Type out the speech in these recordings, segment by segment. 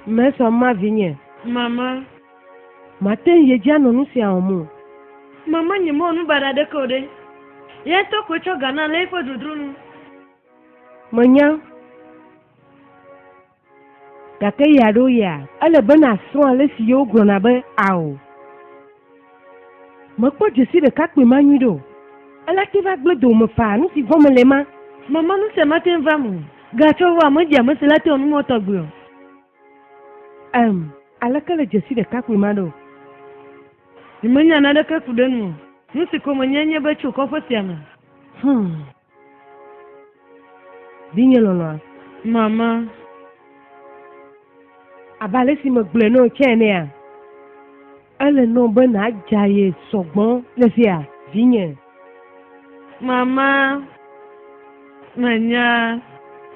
Mesɔ ma vinye. Mama. Mate ŋu yi edzi anɔ nu sia wɔm o. Mama nyemewɔ nu baɖa aɖeke o ɖe. Ye ŋutɔ koe tsɔ ga nam le eƒe dodro nu. Menya. Gake ɣeaɖewoɣia, ele be nàsrɔ̃ ale si yewo gblɔna be ao. Mekpɔ dzesi ɖekakpui ma nyuiɖe o. Ela te va gblẽ dowòme faa, nu si vɔ̃m mele ema. Mama, nu sia mate ŋu va eme o. Gatsɔ wu ame dzi ame si la te wɔ nu mɔ tɔgbi o. Em, aleke le dzesi ɖekakpui ma ɖo? Nyemenya naneke ku ɖe enu o. Nu si ko menyae nye be tso kɔƒe sia me. Hum. Vinye lɔlɔ̃a. Mama. Abe ale si megblɔe na wò tsɛ enea, ele na wò be nàdze aye sɔgbɔ le fia, vinye. Mama. Menya.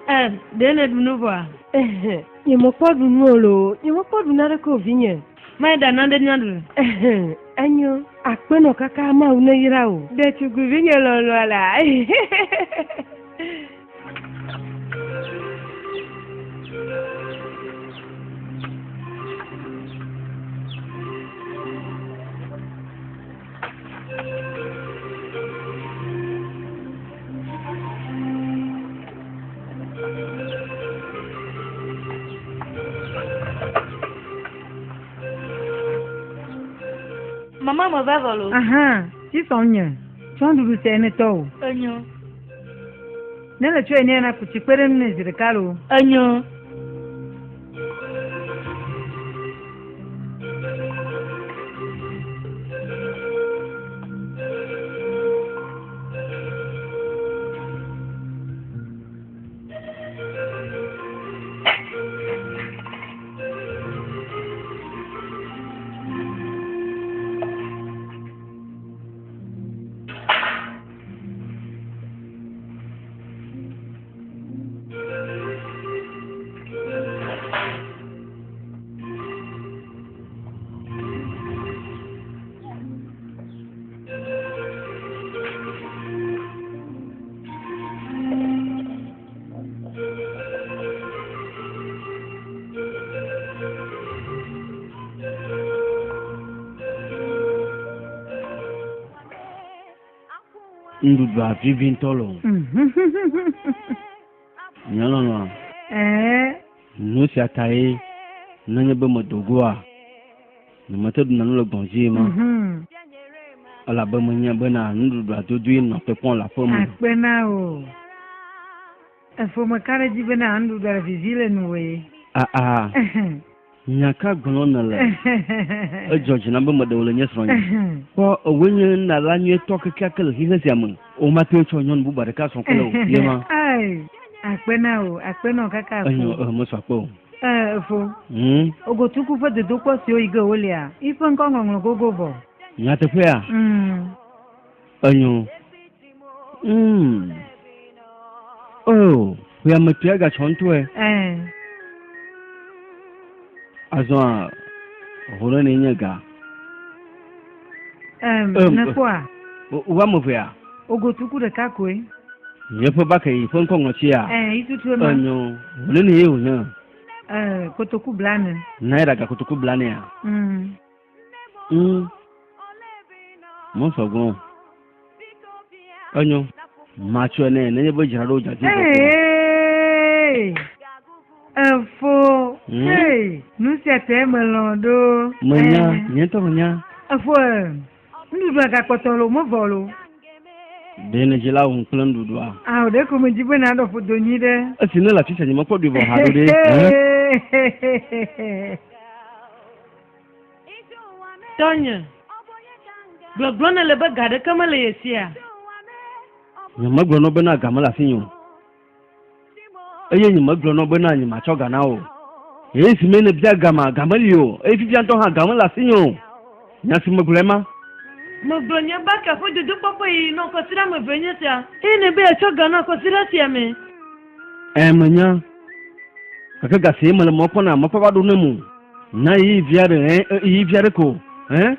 Ɛ, ɖe nèɖu nu vɔa? Ɛhɛ, nyemekpɔ ɖu nu o loo. Nyemekpɔ ɖu naneke o, vinye. Mayi ɖa nane míaɖu. Ɛhɛ, enyo. Akpe nɔ kaka Mawu neyra wò. Ɖetugbi vinye lɔlɔ̃a la. Mama me va vɔ lo. Aha, ti sɔn nye. Tsɔ nuɖuɖu sia ne tɔ o. Enyo. Ne le tsɔe nɛ na ku tsi kpe ɖe nu nɛ zi ɖeka lo. Enyo. Nuɖuɖua vivi ŋutɔ loo. Nye lɔlɔ̃a. Ɛɛ. Nu sia tae nenye be medo goa, nyemete ɖuna nu le gbɔ̃ dzi ma. Elabe menya bena nuɖuɖua dodoe nɔ te kpɔm le aƒe me. Akpe na wò. Efo meka ɖe edzi bena nuɖuɖua le vivi le nuwòe. Aa. Nya ka gblɔm nèle? Edzɔ dzi nam be meɖe wò le nye srɔ̃nye. Kpɔ, ewòe nye nunala nyuietɔ kekeake le xexe sia me. Womate ŋu tsɔ nyɔnu bubu aɖeke asrɔ̃ kple wò ye ma. Ai, akpe na wò, akpe na wò kaka afo. Enyo, eh, mesɔ akpe o. Eh, efo. Hmm? Ogotuku ƒe dodokpɔ siwo yi ge wòlea, yiƒe ŋkɔ ŋɔŋlɔ gogo vɔ. Nyateƒea? Hmm. Enyo. Hmm. Oh, ƒea me tua gatsɔ ŋutɔe. Eh. Azɔa, ho ɖe ne nye ga. Em, nekpɔa? Wo ame evea? Ogotuku ɖeka koe. Yeƒe ba ke yi ƒe ŋkɔ ŋlɔtsia? Eh, yi tutu ema. Enyo, ho ɖe ne ye wònye? Eh, kotoku blane. Naira ga kotoku blanea? Mm. Mm. Mɔsɔ gbɔ. Enyo. Matsɔe nɛ nenye be dzra ɖo dzadzi vɔ ko. Ee! Efo. Hmm? Hey, nu sia tae melɔ̃ ɖo. Menya, Eh. nye ŋutɔ menya. Efo, eh, nuɖuɖua gakpɔtɔ loo, mevɔ loo. Ɖe nèdzi la wum kple nuɖuɖua? Ao, ɖeko medzi be nàɖɔ ƒodo nyui ɖe. Esi nèle afi sia nyemekpɔ ɖui vɔ haɖo ɖe. Hey! Tɔnye, gbɔgblɔ nèle be ga ɖeke mele ye sia? Nyemegblɔ na wo bena ga mele asinye o, eye nyemegblɔ na wo bena nyematsɔ ga na wo o. Eye esime nèbia gama, ga meli o, eye fifia ŋutɔ hã ga mele asinye o. Nya si megblɔe ma. Megblɔ nye baka ƒe dodokpɔkpɔ yiyi nɔ kwasiɖa ame evee nye sia, eye nèbe yeatsɔ ga na kwasiɖa sia mee. Ẽ, menya. Gake ga si mele mɔ kpɔm na mekpɔ va ɖo nem o. Na ɣeyiɣi vi aɖe, ẽ, ɣeyiɣi vi aɖe ko, ẽ.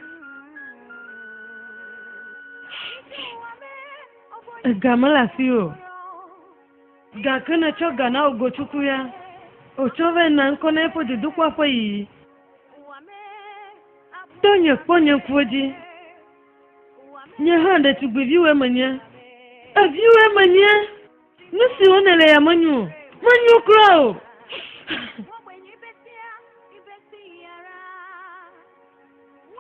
Ega mele asiwò o, gake nètsɔ ga na wò gotsukui ya. Wòtsɔ vɛ na ŋkɔ na eƒe dodokpɔa ƒe yiyi. Tɔnye kpɔ nye ŋkuwo dzi. Nye hã ɖetugbiviwoe menye. Eviwoe menye. Nu siwo nèle ya menyo o. Menyo kura o.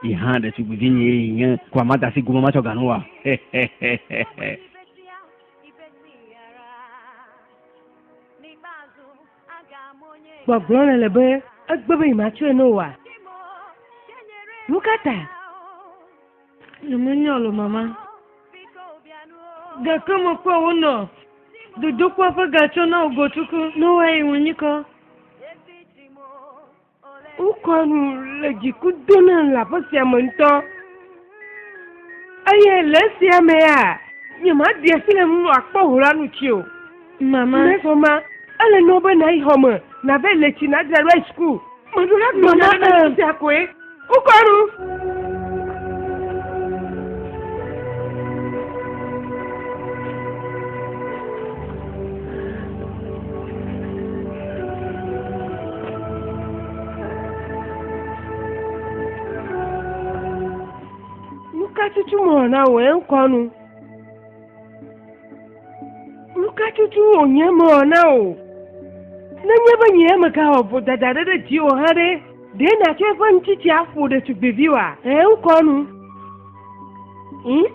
Yi hã ɖetugbivi nye ye nye ko ama da asi gome matsɔ ga nu wa. Hehehehe. Gbɔgblɔ nèle be egbe be yematsɔe na oa? Nu ka ta? Nyemenya o mama. Gake mekpɔ wonɔ dodokpɔ ƒe ga tsɔm na Ugochukwu ne woayi ŋunyikɔ. Wokɔ nu le dziku dom nam le aƒe sia me ŋutɔ. Eye le esia mea, nyemaɖi asi le ŋu akpɔ ho la nu tsi o. Mama. Mesɔma, ele nɔ be nàyi xɔ me, nàva yi le tsi nàdzra ɖo ayi suku. Meɖo la gblɔ nya ɖe nu sia koe. Wokɔ nu. Nuka tutu mewɔ na wò eŋkɔ nu? Nuka tutu wònye mewɔ na wò? Nenye be nye megawɔ vodada ɖe ɖe dziwò hã ɖe, ɖe nàtsɔ eƒe ŋutitsi aƒo ɖetugbivi oa? Eŋkɔ nu. Hm?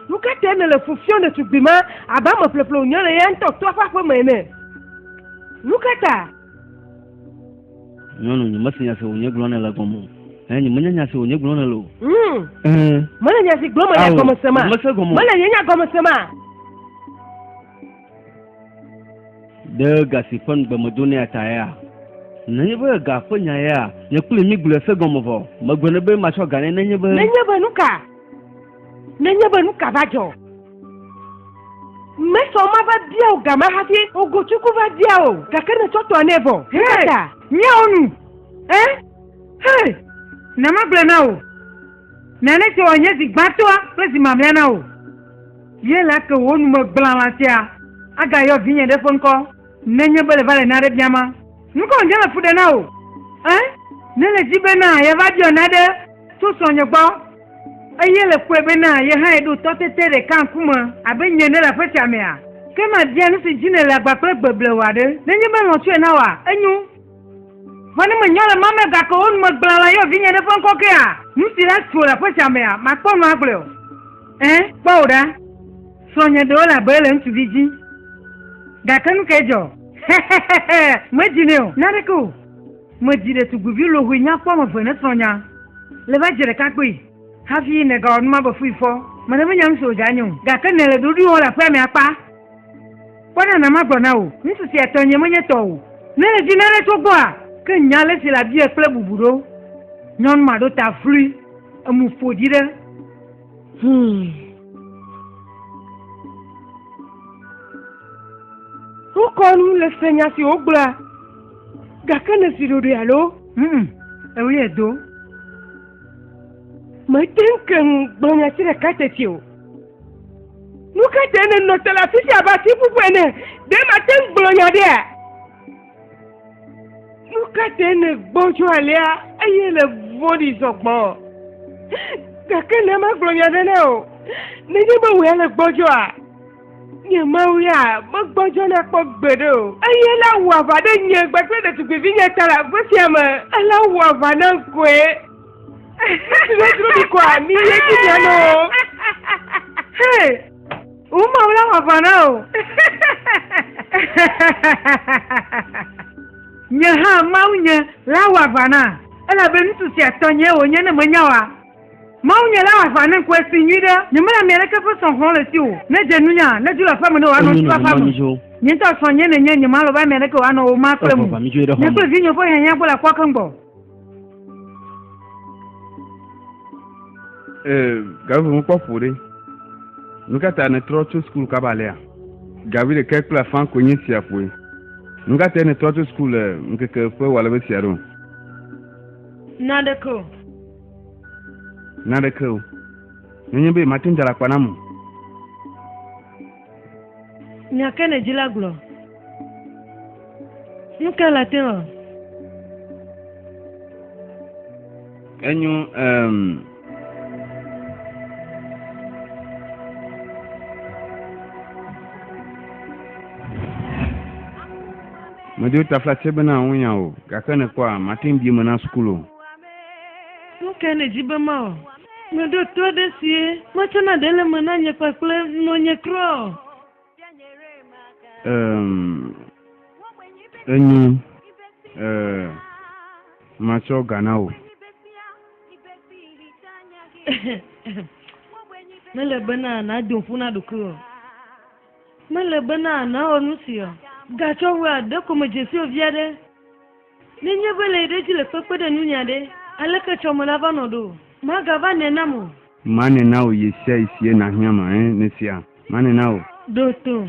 Nu ka tae nèle fu fiɔm ɖetugbui ma abe ame ƒleƒle wònye le eya ŋutɔ toa ƒe aƒe me ene? Nu ka ta? Nyɔnu, nyemese nya si wònye gblɔm nèle gɔme o. Ẽ, nyemenya nya si wònye gblɔm nèle o. Hmm. Ẽ. Mele nya si gblɔm mele Ao, gɔme sema. nyemese gɔme o. Mele nye nya gɔme sema. Ɖe ga si ƒe ŋugbe medo nɛa ta yea? Nenye be ga ƒe nya yea, nye kplii mígblɔe se gɔme vɔ. Megblɔ nɛ be matsɔ ga nɛ nenye be. Nenye be nu ka? Nenye be nu ka va dzɔ? Mesɔ ma va bia wò ga ma hafi Ogochukwu va bia wò gake nètsɔ tɔa nɛ vɔ. Hee! Nukata? Míawo nu! Ẽ? Hee! Na magblɔe na wò. Nane si wòanye zi gbãtɔa kple zi mamlɛa na wò. Ye la ke wò nu megblã lã sia agayɔ vinye ɖe eƒe ŋkɔ nenye be le va le naɖe biama. Nu ka wònye le fu ɖe na wò? Ẽ? Ne le di bena yeava biɔ naɖe tso srɔ̃nye gbɔ eye le kpɔe bena ye hã yeɖo tɔtete ɖeka ŋkume abe nye ene le aƒe sia mea, ke mabia nu si dzi nèle agba kple gbe blewu aɖe. Nenye be lɔ̃ tsɔe na wòa, enyo. Vɔ ne menyɔ le ma me gake wò nu megblã la yɔ vinye ɖe eƒe ŋkɔ kea, nu si la su le aƒe sia mea, makpɔ nu agblɔe o. Ẽ, kpɔ wò ɖa. Srɔ̃nye ɖewo le abe ele ŋutsuvi dzi. Gake nu kae dzɔ? Xexexexe! Medzi nɛ o. Naneke o. Medzi ɖetugbivi lohoe nyakpɔ ame eve ne srɔ̃nya le va dze ɖeka kpee. Hafi nègawɔ nu ma be fui fɔ. Mele menya nu si wòdze anye o. Gake nèle ɖoɖoe wɔm le aƒea me akpa. Kpɔ ɖa na magblɔ na wò, ŋutsu sia tɔnye menye tɔwò. Ne èdi nane tso egbɔa, ke nya ale si nàbiae kple bubu ɖo. Nyɔnu ma ɖo ta flui, emu ƒo ɖi ɖe. Hmm. Wokɔ nu le se nya si wogblɔa, gake nèsi ɖoɖoe alo? Hmm, ewòe do. Mete ŋu ke ŋu gblɔ nya si ɖeka teti o. Nu ka tae nènɔ te le afi sia abe ati ƒuƒu ene? Ɖe mate ŋu gblɔ nya ɖea? Nu ka tae nègbɔdzɔ alea eye nèvɔ̃ɖi zɔgbɔ? Gake ne magblɔ nya ɖe na wò, nenye be wò ya nègbɔdzɔa, nye Mawu ya megbɔdzɔna kpɔ gbeɖe o. Eye la wɔ aʋa ɖe nye kpakple ɖetugbivinye ta le aƒe sia me. Ela wɔ aʋa nam koe. Medzro mi koa, mi ye dzi mianɔ o. Hey, wò Mawu la wɔ aʋa na wò. Nye hã Mawu nye la wɔ aʋa na, elabe ŋutsu sia tɔnyee wònye ne menya oa? Mawu nye la wɔ aʋa ne ŋkɔe si nyuiɖe. Nyemele ame aɖeke ƒe srɔ̃ xɔm le esi o. Ne dze nunya, nedzo le aƒea me ne wòanɔ ŋutsu ƒe aƒea me. Nye ŋutɔ srɔ̃nye nènye, nyemalɔ̃ be ame aɖeke wòanɔ wò ma kple mo. Nye kple vinyewo ƒe hiahiã gbɔ le akɔa keŋ gbɔ. Ee, Gavi mekpɔ ƒo ɖe. Nu ka ta nètrɔ tso sukulu kaba alea? Gavi ɖeka kple afã koe nye esia ƒoe. Nu ka tae nètrɔ tso sukulu le ŋkeke ƒe wɔlebe sia ɖo? Naneke o. Naneke o. Nenye be mate ŋu da alakpa nam o. Nya ke nèdzi la gblɔ. Nu ka le ate wɔ? Enyo, um, Medo taflatse bena ŋunya o, gake nèkpɔa, mate ŋu bie me na sukulu o. Nu kae nèdi be mawɔ? Meɖo to aɖe si metsɔna ɖe le eme na nye kpakple nɔnye kura o. Ehm, enyo, eh, matsɔ ga na wò. Mele bena nàdo ƒu na ɖokuiwò o. Mele bena nàwɔ nu sia o. Gatsɔ wòa, ɖeko medze si wò vi aɖe. Nenye be le yi ɖe edzi le kpekpe ɖe nunye aɖe, aleke tsɔme nava nɔ ɖo? Magava nɛ nam o. Manɛ na wò ɣesiaɣi si nàhiã ma, ẽ, nèsea? Manɛ na wò. Ɖo to.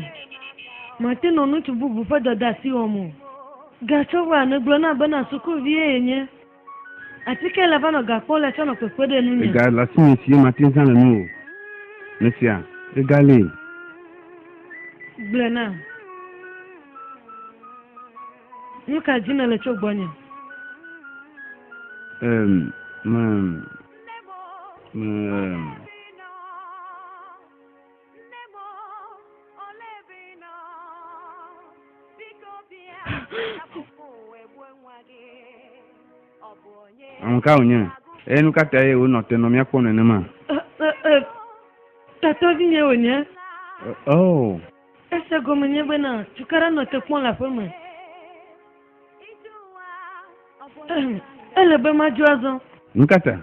Mate nɔ ŋutsu bubu ƒe dɔdeasi wɔm o. Gatsɔ vɔa, nègblɔ nam bena sukuvie yenye. Atike le va nɔ ga kpɔm le tsɔ nɔ kpekpe ɖe nunye. Ega le asinye si mate ŋu zã le nuwò. Nèsea? Ega li. Gblɔe nam. Nu ka dim nèle tso gbɔnye? Em, me, me, em. Ame ka wònye? Eye nu ka tae wònɔ te nɔ mía kpɔm nenema? Tatɔvinye wònye. Oh. Ese gɔme nye bena tukaɖa nɔ te kpɔm le aƒe me. Ele be madzo azɔ. Nu ka ta?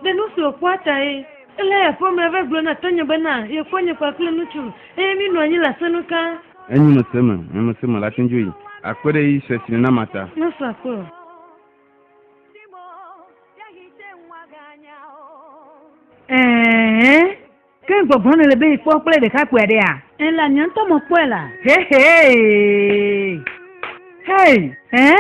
Ɖe nu si wòkpɔa ta ye. Ele yi aƒe me va gblɔ na tɔnye bena yekpɔ nye kpakple ŋutsu eye míenɔ anyi le asenu ka. Enyo mese eme, nye mese eme la te ŋu dzo yi. Akpe ɖe yi sue si nèna ma ta. Mesɔ akpe o. Ɛ̃, Ke gbɔgbɔ nèle be yekpɔ kple ɖekakpui aɖea? Ẽ la, nye ŋutɔ mekpɔe la. Hehee! Hei! Ẽ?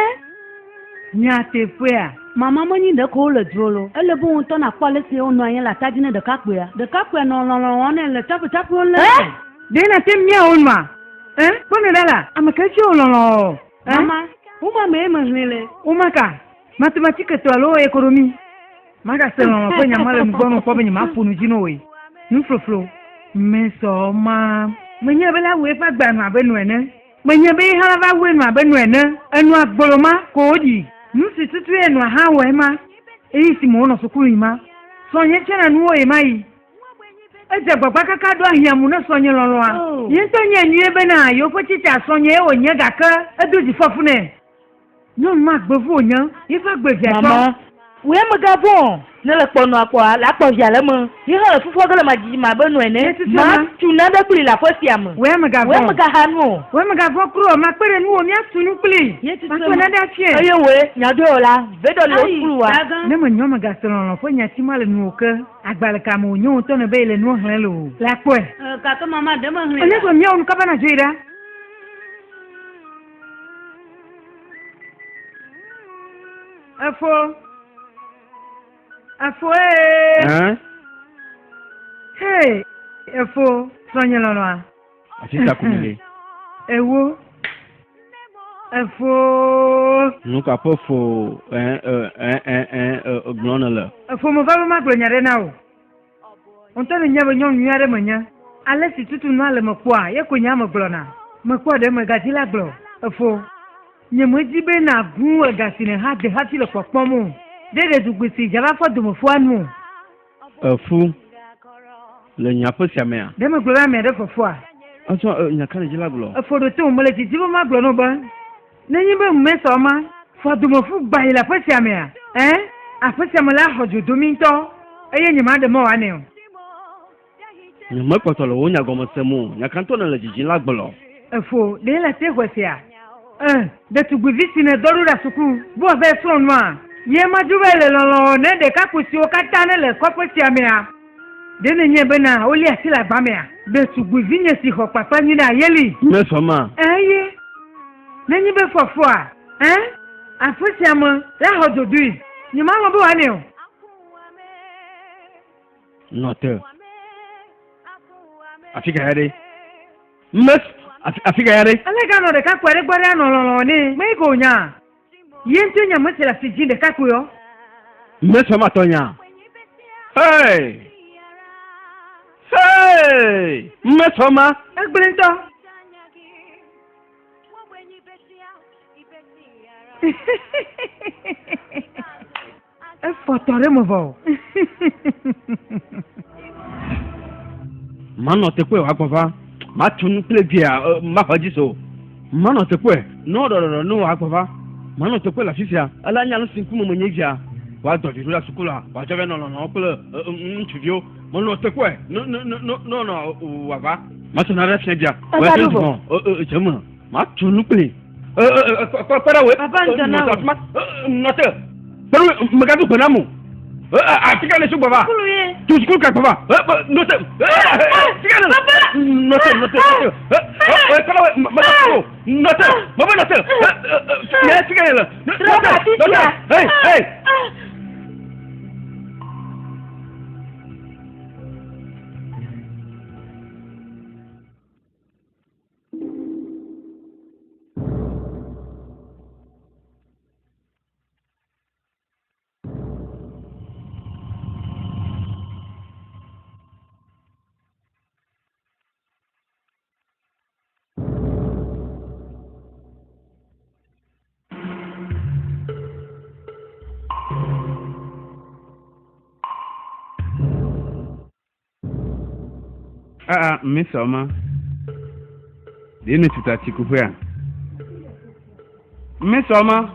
Nyateƒea? Mama menyi ɖeko wole dzro lo. Ele be wò ŋutɔ nàkpɔ ale si wonɔ anyi le ata dzi ne ɖekakpuia. Ɖekakpuia nɔ lɔlɔ̃ wɔm nɛ le tsaƒetsaƒewo lém Ẽ? nɛ. Ɖe nàte ŋu mia wò nɔa? Ẽ? Kpɔ nɛ ɖa la, ame kae fia wò lɔlɔ̃? Ẽ? Mama, woma mee mexlẽe le. Woma ka? Matematike tɔ alo ekonomi? Magase lɔlɔ̃ ƒe nya ma le nugbɔ nɔ kpɔ be nyemaƒo nu dzi na wò. Nu floflo. Mesɔ ma. Menye be la wɔ eƒe agba nu abe nu ene. Menye be ye hã la va wɔe nu abe nu ene. Enɔa gbolo ma ko woɖi. Nu si tutu ye nɔa hã wɔe ma. Ɣeyiɣi si me wonɔ suku yim ma. Srɔ̃nye tsena nuwo ɣemaɣi. Edze agbagba kaka ɖo ahiãmu ne srɔ̃nye lɔlɔ̃a. Ye ŋutɔ nyae nyuie bena yewoƒe tsitsia srɔ̃nye ye wònye gake edo dzifɔfu nɛ. Nyɔnu ma gbevu wònye, yeƒe agbe via tsɔ. Mama, wò ya mègavɔ̃ o. Ne le kpɔ nɔa kpɔa, la kpɔ via le eme. Ye hã le fufɔ ge le madzidzi me abe nɔ ene. Ye tutu ma. Matu nane kplii le aƒe sia me. Wò ya mègavɔ̃ Wò ya mègaxa nu o. Wò ya mègavɔ̃ kura o. Makpe ɖe nuwò, míatu nu kplii. Ye tutu Makpe ma. nane afiae. Eye wòe, nyadɔwɔla, ve ɖɔ li wò Ayi, sukulu wa. dagã. Ne menyɔ mègase lɔlɔ̃ ƒe nyati ma le nuwò ke. Agbalẽ ka me wònye wò ŋutɔ nèbe yele nuwo xlẽm le o? La kpɔe. E, gake mama, ɖe mexlẽe Enye la. gbe míawɔ nu kaba nàdzo yi ɖa. Efo. Efo ee. Ɛn? Hey, efo, srɔ̃nye lɔlɔ̃a. Afi ka ko mi le? Ewo. Efo. Nu ka ƒe fo ɛ ɛ ɛ ɛ ɛ gblɔm nèle? Efo meva be magblɔ nya ɖe na wò. Wò ŋutɔ nènya be nyɔnu nyui aɖe menye. Ale si tutu nua le mekpɔa, ye koe nye ame gblɔna. Mekpɔ ɖe mègadzi la gblɔ o. Efo, nyemedi be nàgu ega si nèxa de hafi le kpɔkpɔm o. Ɖe ɖetugbui si dza va fɔ dome fua nu o. Efu, le nye aƒe sia mea? Ɖe megblɔ be ame aɖe fɔ fua? Azɔ, nya ka nèdzi la gblɔ? Efo ɖo to, mele didim be magblɔ na wò be, Nenye be ŋumesɔ ma fɔ domeƒu gbã yi le aƒe sia mea, ẽ, aƒe sia me la xɔ dzo do mí ŋutɔ, eye nyemaɖe mɔ wòanɛ o. Nyemekpɔtɔ le wò nya gɔme sem o. Nya ka ŋutɔ nèle dzidzim la gblɔ? Efo, ɖe le te xɔe sea? Ẽ, ɖetugbivi si nèdɔ ɖo ɖa suku be wòavae srɔ̃ nua, ye madzro be le lɔlɔ̃ ne ɖekakpui siwo katã nele kɔƒe sia mea? Ɖe nènyae bena woli asi le agba mea? Ɖetugbivinye si xɔ kpakpa nyui ɖa, ye li. Mesɔ ma. Ẽ, ye. Nenye be fɔfɔa, ẽ, aƒe sia me la xɔ dzodoe, nyemalɔ̃ be wòanɛ o. Nɔ te. Afi ka ya ɖe? Mes. Afi ka ya ɖe? Ele ganɔ ɖekakpui aɖe gbɔ ɖe anɔ lɔlɔ̃ nɛ. Meyi ko wònya. Ye ŋutɔe nye ame si le asi dzi ɖekakpuiɔ. Mesɔ matɔ nya. Hey! Hey! Mesɔ ma. Egblẽ ŋutɔ. Efɔ tɔ ɖe me vɔ. Manɔ teƒe wòagbɔ va. Matu nu kple via maxɔ edzi se o. Manɔ teƒe ne ɖɔɖɔɖɔ ne wòagbɔ va. Manɔ teƒe le afi sia. Ele anya nu si ŋkume menye via. Wòadɔ vi ɖo ɖe sukula. Wòadzɔ va nɔ lɔlɔ̃ kple ŋutsuviwo. Menɔ teƒe ne ne ne ne nɔ wòava. Matu na ɖe fia via. Eva ɖo vɔ. Dze me. Matu nu kpli. Kpe ɖe wòe. Papa ŋutɔ na wò. Nɔ te. Kpe ɖe megado gbe nam o. Afi ka ne su gbɔ va? Sukulu ye. Tu sukulu ka gbɔ va? Nɔ te. Afi ka ne. Nɔ te nɔ te nɔ te. Kpe ɖe wòe megado o. Nɔ te. Mebe nɔ te. Afi ka ne le? Nɔ te nɔ te. Hey hey. Aa, Mmesoma. Ɖe nètutu atsikuƒea? Mmesoma.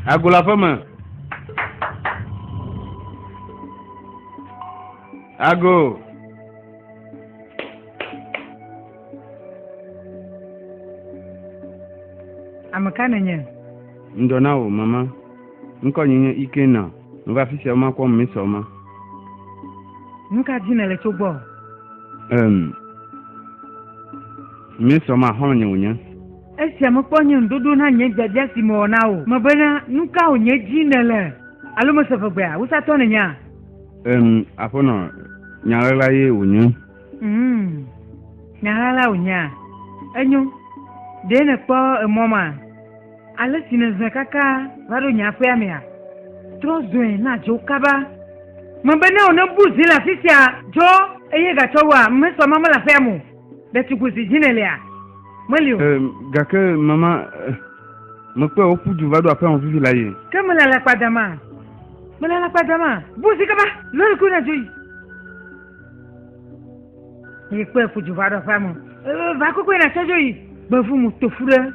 Ago le aƒeme. Ago. Ame ka nènye? Ŋdɔ na wò, mama. Ŋkɔnye nye Ikenna. Meva afi sia be makpɔ Mmesoma. Nu ka dim nèle tso gbɔ? Em, Mmesoma xɔlɔ̃nye wònye. Esia mekpɔ nye ŋuɖoɖo na nye biabia si mewɔ na wò mebena, Nu ka wònye dim nèle? Alo mese ʋegbea? Wusatɔ nènyea? Em, aƒenɔ, nya ɣaɣla ye wònye. Mm, nya ɣaɣla wònyea? Enyo, ɖe nèkpɔ emɔ ma? Ale si nèzɔe kaka va ɖo nye aƒea mea, trɔ zɔe na dzo kaba. Mebe ne wò nebu zi le afi sia, dzo, eye gatsɔ wua, mesɔ ma mele aƒea me o. Ɖetugbui si dzi nèlea, meli o. E, gake mama, e, mekpɔe woƒu du va ɖo aƒea me fifi la ye. Ke mele alakpa dama? Mele alakpa dama? Bu zi kaba, lɔ ɖokuiwò na dzo yi. Yi kpɔe ƒu du va ɖo aƒea me. Va kokoe nàtsɔ dzo yi. Gbevu mu to fu ɖe.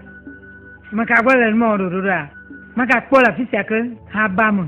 Meka gbɔ le numewɔ ɖoɖo ɖoa? Meka kpɔ le afi sia ke haba me.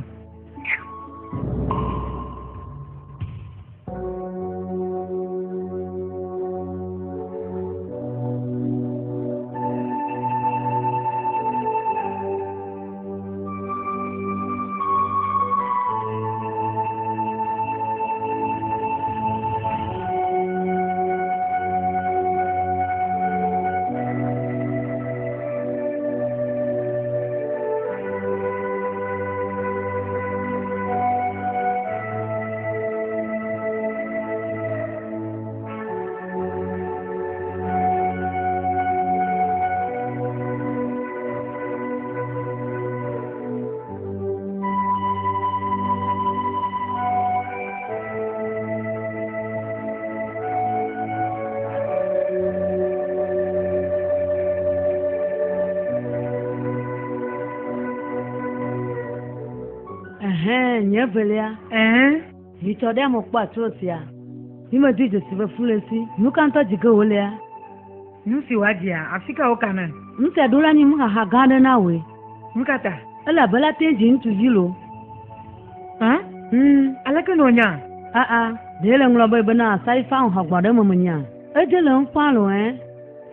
Ɛhɛn, nye evelia. Ɛhɛn. Nyitsɔ ɖe ame kpɔ atro sia. Mi me di dzesi be fu le esi. Nu ka ŋutɔ dzi ge wòlea? Nu si wòadzia, afi ka wokana? Nu sia ɖo la nyi nuxaxa gã aɖe na wòe. Nu ka ta? Elabe la te dzi ŋutsuvi loo. Hã? Aleke nɔ nya? Aa, ɖe le ŋlɔ be bena Saifa xɔ gbɔ ɖe eme menya. Edze le ŋu ƒã loo ɛ.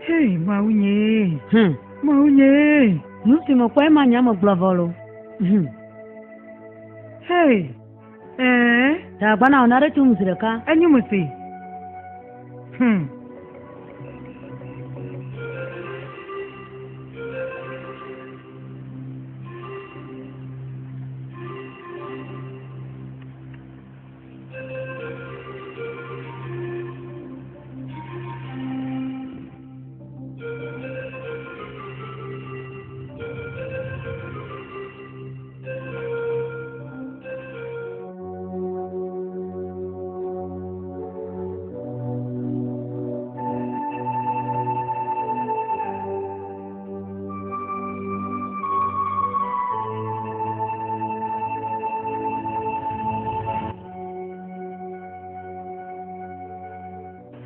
Hei, Mawu nye. Hum. Mawu nye. Nu si mekpɔ ema nya megblɔ vɔ loo. Hum. Hei! Ɛɛ. Ta agbana wɔ na ɖe tso zi ɖeka. Enyo mese. Hmm.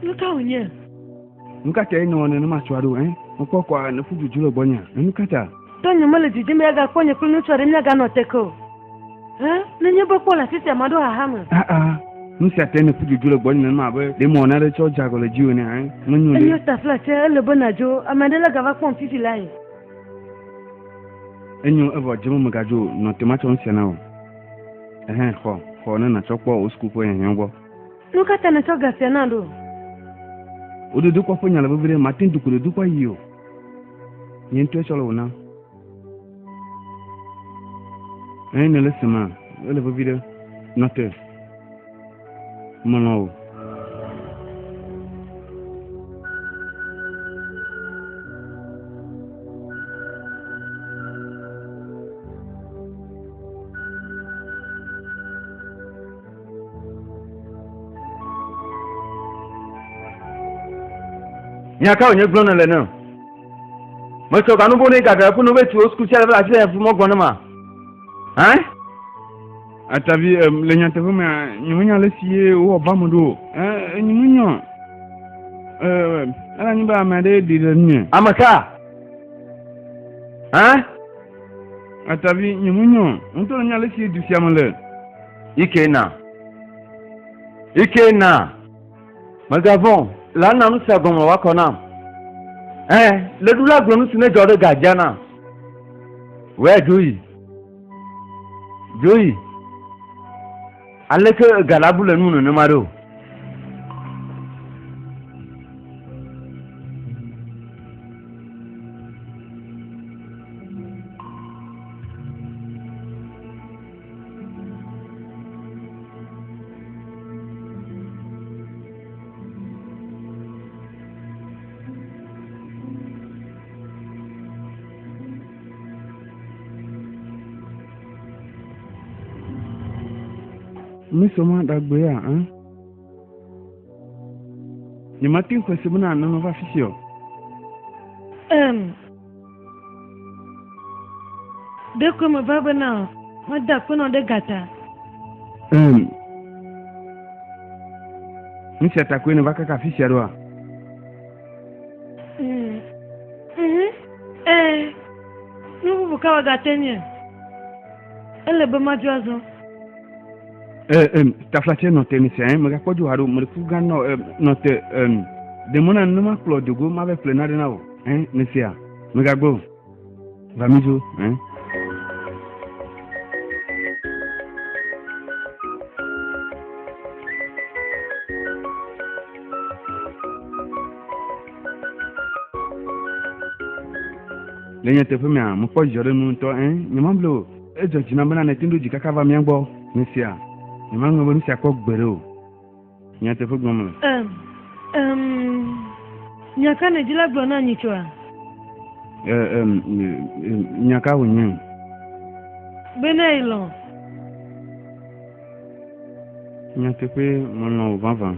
Nu ka wònye? Nu ka tae nèwɔ nenema tsɔa ɖo, ẽ? Mekpɔ kɔa nèƒu du dzo le gbɔnyea? Nu ka ta? Tɔnye mele didim be yeagakpɔ nye kple ŋutsu aɖe míaganɔ te ke o. Ẽ, nenye be kpɔ le afi sia maɖo xaxa me. Aa, nu sia tae nèƒu du dzo le gbɔnye nenema abe ɖe mewɔ nane tsɔ dze agɔ le dziwò enea? Ẽ, menyo ɖe. Enyo taflatse, ele be nàdzo. Ame aɖe la gava kpɔm fifi lae. Enyo, evɔ dze be megadzo o. Nɔ te matsɔ nu sia na wò. Ɛhɛ̃, xɔ, xɔ ne nàtsɔ kpɔ wò suku ƒe hiahiãwo gbɔ. Nu ka ta nètsɔ ga sia nam ɖo? Wò dodokpɔ ƒe nya le vevi ɖe, mate ŋu do go dodokpɔ ayi o. Nye ŋutɔe tsɔ le wò nam. Ẽ, nèle esema? Ele vevi ɖe. Nɔ te. Melɔ̃ wò. Nya ka wònye gblɔm nèle nam? Metsɔ ganubo nɛ gake eƒe nu be tu wo suku sia le afi sia mɔ gblɔ ne ma. Hã? Atavi, le nyateƒe mea, nyemenya ale si ye wowɔ va me ɖo o. Nyemenya o. Ele anyi be ame aɖe ɖi ɖe nunye. Ame ka? Hã? Atavi, nyemenya o. Ŋutɔ nènya ale si du sia me le. Ike na. Ike na. Mègavɔ̃ o, la na nu sia gɔme wòakɔ nam. Ẽ, ɣeɖula gblɔ nu si nedzɔ ɖe ga dzia nam. Wòe dzo yi. Dzo yi. Aleke ega la bu le nu nenema ɖo? Mesɔ ma ɖagbe ya, ẽ? Nyemate ŋu xɔe se bena nènɔ va afi sia o. Em. Ɖeko meva bena mada akpe nɔ ɖe ga ta. Em. Nu sia ta koe nèva kaka afi sia ɖoa? Mm. Mhm. Ee. Nu bubu ka wòagate nye? Ele be madzo azɔ. Ee, em, taflatse nɔ te nisia, ẽ, mègakpɔ dzo haɖe o, meɖe kuku gã nɔ, em, nɔ te, em, ɖe mɔ na ne makplɔ do go mava ƒle naɖe na wò, ẽ, nisia, mègagbe o. Va mídzo, ẽ. Le nyateƒe mea, mekpɔ dzidzɔ ɖe nu ŋutɔ, ẽ, nyemable o. Edzɔ dzi nam bena nète ŋu ɖo dzi kaka va mía gbɔ. Mesia, nyemaŋlɔ be nu sia kpɔ gbeɖe o. Nyateƒe gblɔm mele. Em, em, nya ka nèdi la gblɔ na nyitsɔa? E, em, nya ka wònye? Bena yelɔ̃. Nyateƒee, melɔ̃ wò vavã.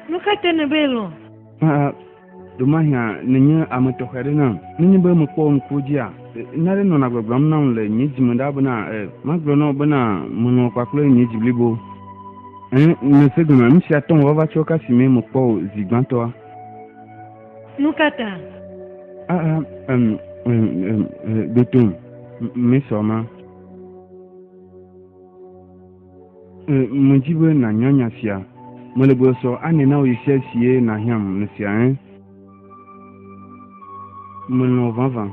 Nu ka tae nèbe yelɔ̃? Ah, Ɖewomahiã nènye ame tɔxɛ aɖe nam. Nenye be mekpɔ wò ŋkuwo dzia, nane nɔna gbɔgblɔm nam le nye dzi me ɖaa bena, magblɔ na wò bena melɔ̃ wò kpakple nye dzi blibo. Ẽ, nèse gɔmea? Nu sia tɔ ŋu tso esime mekpɔ wò zi gbãtɔa. Nu ka ta? Aa, em, em, em, ɖo tom. Mesɔ ma. Medi be nànya nya sia. Mele gbɔsɔsɔ anɛ na wò ɣesiaɣi si ye nàhiãm, nèsea, ẽ? Melɔ̃ wò vavã.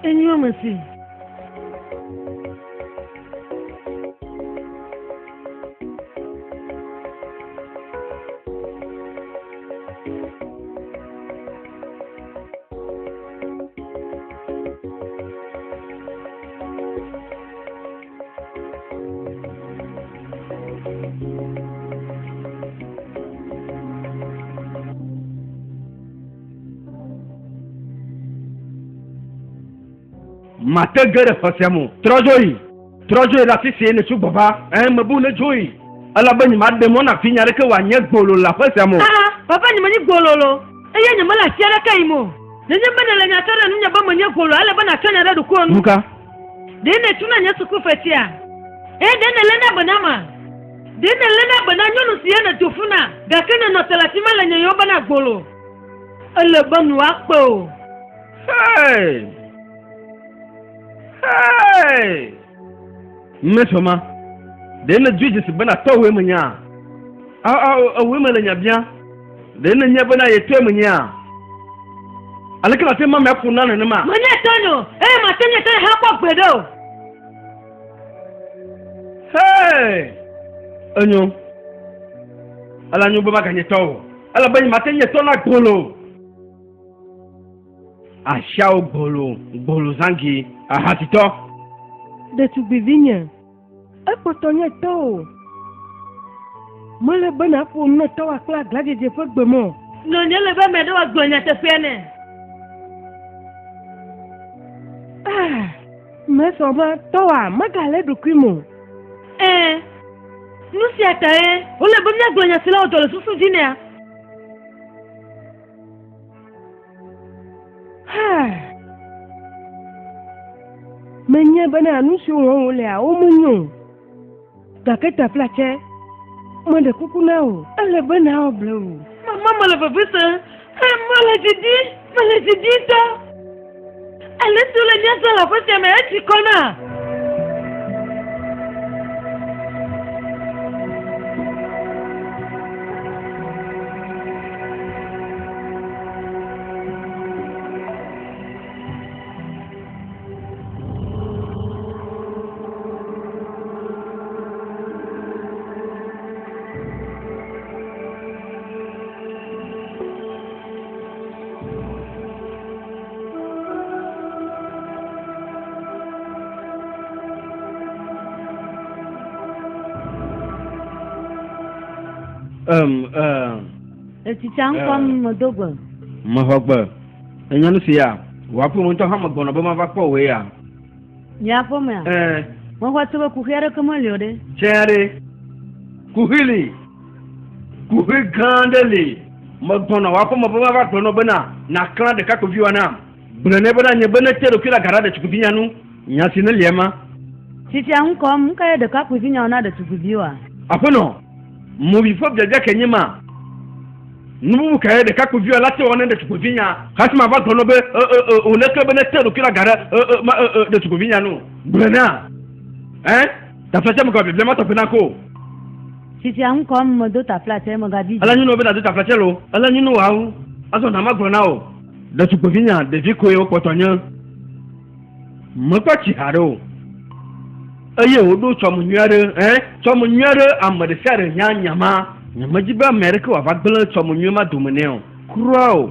Enyo ame si. Mate ge ɖe xɔ sia me o. Trɔ dzo yi. Trɔ dzo yi ɖe afi si nètso gbɔ va. Ẽ, mebu ne dzo yi. Elabe nyemaɖe mɔ na vinye aɖeke wòanye gbolo le aƒe sia me o. Aa, papa nyemenye gbolo lo, eye nyemele asi aɖeke yim o. Nenye be nèle nya tsɔ ɖe nunye be menye gbolo, ele be nàtsɔ nya ɖe ɖokuiwò nu. Nuka? Ɖe nètuna nye sukufetia? Ẽ, ɖe nèléna be nama? Ɖe nèléna be na nyɔnu si ye nèdo fu na, gake nènɔ te le afi ma le nye yɔm bena gbolo? Ele be nu akpe o. Hey! Hey! Mesɔ ma. Ɖe nèdoe dzesi bena tɔwòe menyea? Ao, ao, ewòe mele nya biam. Ɖe nènya bena ye tɔe menyea? Aleke nàte ŋu ame aƒo na nenema? Menye tɔnye o, eye mate nye tɔnye hã kpɔ gbeɖe o. Hey! Enyo. Ele anyo be maganye tɔ o. Elabe nyemate nye tɔ na gbolo. Asiawo gbolo, gbolo zangi, ahatitɔ. Ɖetugbivinye, ekpɔtɔ nye tɔwò. Mele be nàƒo nu na tɔwòa kple aglãdzedze ƒe gbe me o. Nɔnye le be ame aɖe wòagblɔ nyateƒea nɛ. Ah, mesɔ be tɔwòa megalé ɖokui me o. Ɛ̃, nu sia tae wòle be míagblɔ nya si le wò dɔ le susu dzi nɛa? Ah, menye bena nu siwo wɔm wòlea womenyo o. Gake taflatse, meɖe kuku na wò, ele be nàwɔ blewu. Mama, mele veve sem. Ẽ, mele didi, mele didi ŋutɔ. Ale si wole mía zãm le aƒe sia me, etsi kɔ na. Um, um, Etsitsa ŋkɔ medo gbe. Mexɔ gbe. Ènya nu sia? Wò aƒeme ŋutɔ hã megbɔna be mava kpɔ wòe ya. Nye aƒemea? Ɛ̃. Mexɔe se be kuxi aɖeke meli o ɖe. Tsɛ ɖe. Kuxi li. Kuxi gã aɖe li. Megbɔna wò aƒeme be mava gblɔ na wò bena nàklã ɖekakpuiviwoa nam. Gblɔe nɛ bena nye be nete ɖokui ɖe aga ɖa ɖetugbivinya nu. Nya si nelia ema. Fifia ŋkɔ, nu kae ɖekakpuivinyawo na ɖetugbiviwoa? Aƒenɔ, movi ƒe biabia kae nye ma? Nu bubu kae ɖekakpuiviwo la te wɔ ne ɖetugbivinya hafi mava gblɔ na wo be e, e, e, wònekle be nete ɖokui ɖe aga ɖe e, e, ma, e, e, ɖetugbivinya nu? Gblɔe na. Ɛ? Taflatse megawɔ biabia ma tɔgbi na ko. Fifia ŋkɔ medo taflatse megabi dzi. Ele nyo na wò be nàdo taflatse loo. Ele nyo na wò awu. Azɔ na magblɔ na wò. Ɖetugbivinya ɖevi koe wokpɔtɔ nye. Mekpɔ tsi haɖe o. Eye wòɖo tsɔme nyui aɖe, ɛ, tsɔme nyui aɖe, ame ɖe sia ɖe nya nya ma. Nyemedi be ame aɖeke wòava gblẽ tsɔme nyui ma dome nɛ o. Kura o.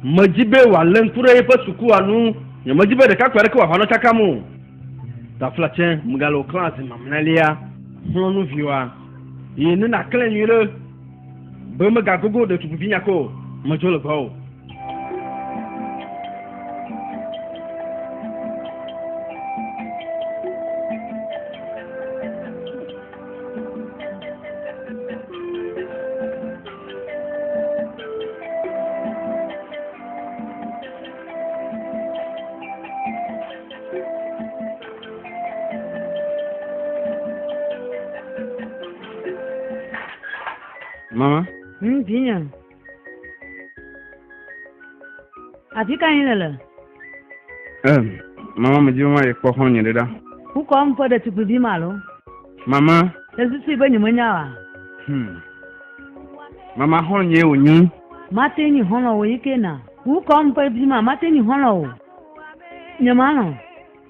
Medi be wòalé ŋku ɖe eƒe sukua ŋu. Nyemedi be ɖekakpui aɖeke wòava nɔ tsakam o. Taflatse, mègale wò klã zi mamlɛlia. Xlɔ̃ nu viwòa, yi ne nàklãe nyuiɖe be megagogo ɖetugbivinya ko o. Medzo le gbɔwò. Mama. Vinye. Afi ka yim nèle? Em, mama medi be mayi kpɔ xɔ̃nye ɖe ɖa. Wokɔm ƒe ɖetugbivi ma alo? Mama. Èsusui be nyemenya oa? Hmm. Mama xɔ̃nyee wònye. Mate nyi xɔlɔ̃ wò yi ke na. Wokɔm ƒe vi ma, mate nyi xɔlɔ̃ o. Nyemalɔ̃.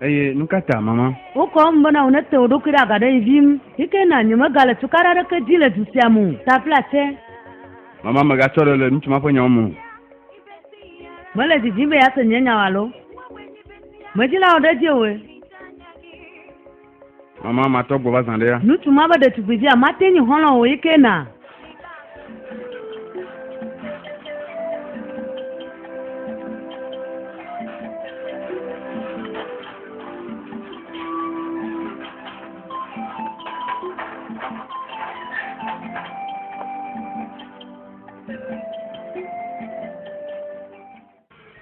Eye nu ka ta, mama? Wokɔm bena wò nete wò ɖokui ɖe aga ɖe yi vi ŋu. Yi ke na nyemegale tukaɖa aɖeke di le du sia me o. Taflatse. Mama, mègatsɔ ɖe le ŋutsu ma ƒe nyawo me o. Mele didim be yease nye nyawo alo? Medi na wò ɖe edzi oe. Mama, matɔ gbɔ va zã ɖea? Ŋutsu ma be ɖetugbivia mate nyi xɔlɔ̃ o yi ke na.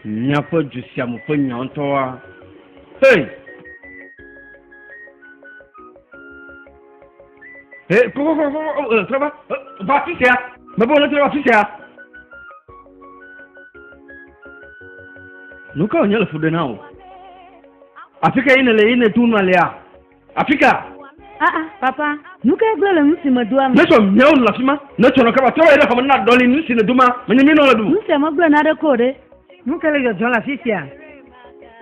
Míaƒe du sia me ƒe nya ŋutɔa. Hey! Hey, ko ko ko ko trɔ va va afi sia. Mebe wòle trɔ va afi sia. Nu ka wònye le fu ɖe na wò? Afi ka yi nèle yi nèdo nu alea? Afi ka? Ah, ah, papa, nu kae gblẽ le nu si medoa me? Ne tsɔ míawo nu le afi ma, ne tsɔ nɔ kaba trɔ yi ɖe xɔme na ɖɔli nu si nèdo ma, menye mí nɔ le ɖu. Nu sia megblẽ naneke o ɖe. Nu ka le dzɔdzɔm le afi sia?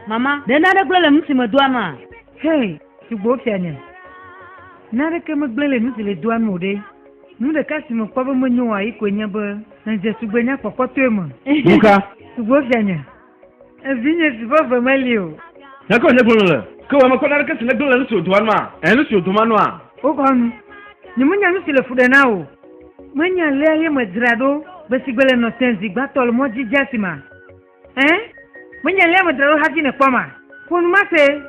Mama, ɖe nane gblẽ le nu si medoa mea? Hei, tugbewo fianye, naneke megblẽ le nu si nèdoa me o ɖe. Nu ɖeka si mekpɔ be menyo oa yi koe nye be nèdze tugbe nya kpɔkpɔtɔe me. Nu ka? Tugbewo fianye, Evinye si ƒe ve meli o. Nya ka wònye gblɔm nèle? Ke wò ame kpɔ naneke si negblẽ le nu si wòdoa nua? Ẽ, nu si wòdoma nua? Woxɔ nu. Nyemenya nu si le fu ɖe na wò o. Menya alea ye medzra ɖo gbe si gbe le nɔ tem zi gbãtɔ le mɔ dzi dze asi ma. Ẽ, menya alea medzra ɖo hafi nèkpɔma? Ƒo nu mase.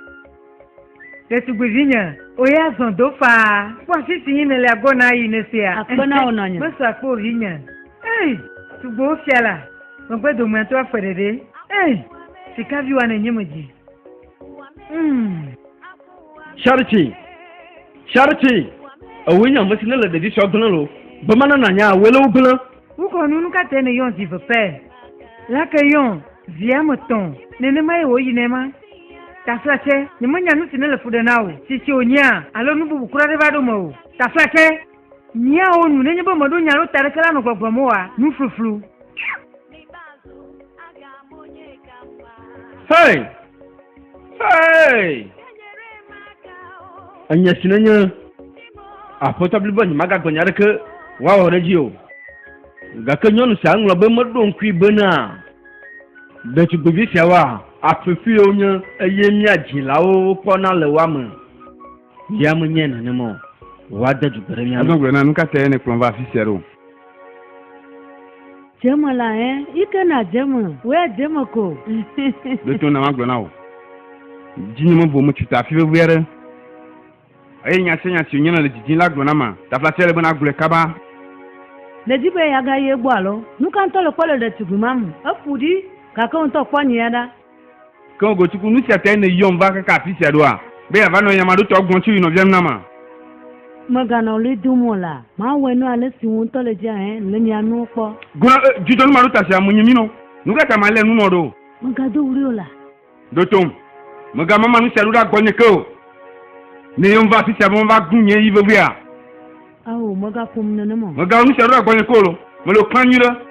Ɖetugbivinye, wò ya zɔ do faa. Kpɔ afi si yi nèle agbɔ na yi nèsea? Akpe na wò nɔnye. Mesɔ akpe o vinye. Ei, tugbewo fia la, megbe domea to afɔe ɖeɖe. Ei, sikavi wa nenye me dzi. Mm. Charity, Charity, ewòe nye ame si ne le ɖevi siawo gblẽ loo. Be mana nànya, ewòe le wo gblẽ. Wokɔ nu, nu ka tae nèyɔm zi ve pɛ? Lake yɔm zi ame tɔ̃, nenema ye wòyi nɛ ma. Taflatse, nyemenya nu si nele fu ɖe na wò, tsitsi wònyea, alo nu bubu kura ɖe va ɖo mewò. Taflatse, míawo nu nenye be meɖo nya ɖo ta ɖeke la nɔ gbɔgblɔm oa, nu fluflu. Hey! Hey! Enye si nenye aƒetɔ blibo nyemagagblɔ nya aɖeke woawɔ ɖe edzi o. Gake nyɔnu sia ŋlɔ be meɖo ŋkui bena ɖetugbivi siawoa aƒeƒuiwo wonye eye mía dzilawo kpɔna le woa me. Ya menye nenema o. Woade du gbe ɖe mía Azɔ gblɔ na nu ka tae nèkplɔm va afi sia ɖo? Dze eme la, ẽ, yi ke nàdze eme, wò ya dze eme ko. Ɖo to na magblɔ na wò. Dzinye mevo metsu ta afi vevi aɖe. Eye nya sia nya si wònye nèle didim la gblɔ nam, taflatse ele be nàgblɔe kaba. Nèdi be yeagayi egbɔ alo? Nu ka ŋutɔ nèkpɔ le ɖetugbui ma me? Eƒo ɖi, gake wò ŋutɔ kpɔ nyuia ɖa. Ke wò Gotuku, nu sia tae nèyɔm va kaka afi sia ɖoa? Be yeava nɔ nya maɖotɔ gblɔm tso yi nɔvia ŋu nama? Mèganɔ ɣli dom o la, mawɔe nu ale si wò ŋutɔ nèdzea hẽ le mia nuwo kpɔ. Gblɔ, dzudzɔ nu maɖota sia, menye mí nɔ. Nu ka ta malé nu nɔ ɖo? Mègado ɣli o la. Ɖo tom. Mègamama nu sia ɖo ɖa gbɔnye ke o. Ne yɔm va afi sia be mava gũ nye yi vevia? Ao, mègaƒom nenem o. Mègawɔ nu sia ɖo ɖa gbɔnye ke o lo. Mele wò klã nyuiɖe.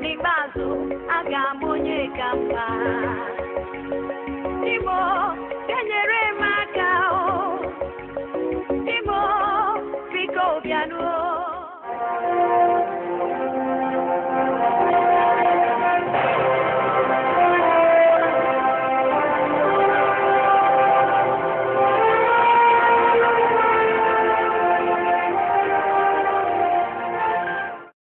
N'ikpeazụ, a ga-ama onye ka mma. Chimo.